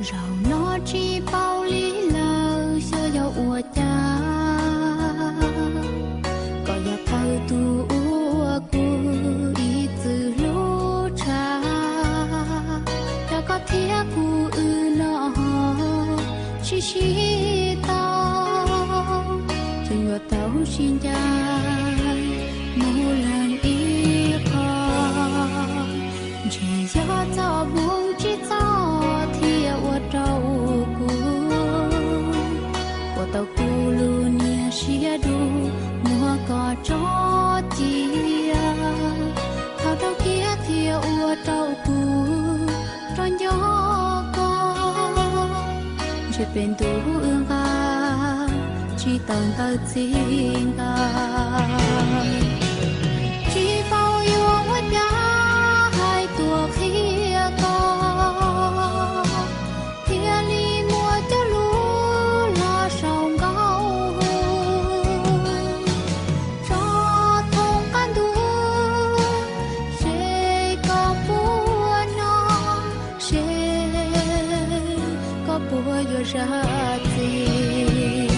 Zaum no tsis paub li lawm xyov yog ua cas, koj yog thawj tug uas kuv ib txwm hlub tshaj. Cov koj thiab kuv wb no ho sib sib tau, tseem yuav tau sib ncaim mus leej ib qho. Ntshe yog txoj hmoov tsis txog thiaj ua rau kuv, ua tau kuv lub niag siab dub muab koj tso cia. Thaum rau kiag thiaj ua rau kuv rov nco koj. Ntshe peb ntuj wb nqa tsis tau ntawv txij nkawm, tsis paub yuav ua cas hais tuaj qhia koj, thiaj li muaj cov lus los sau nkaus tso thoob qab ntuj. Seb koj puas hnov, seb koj puas yuav zam txim.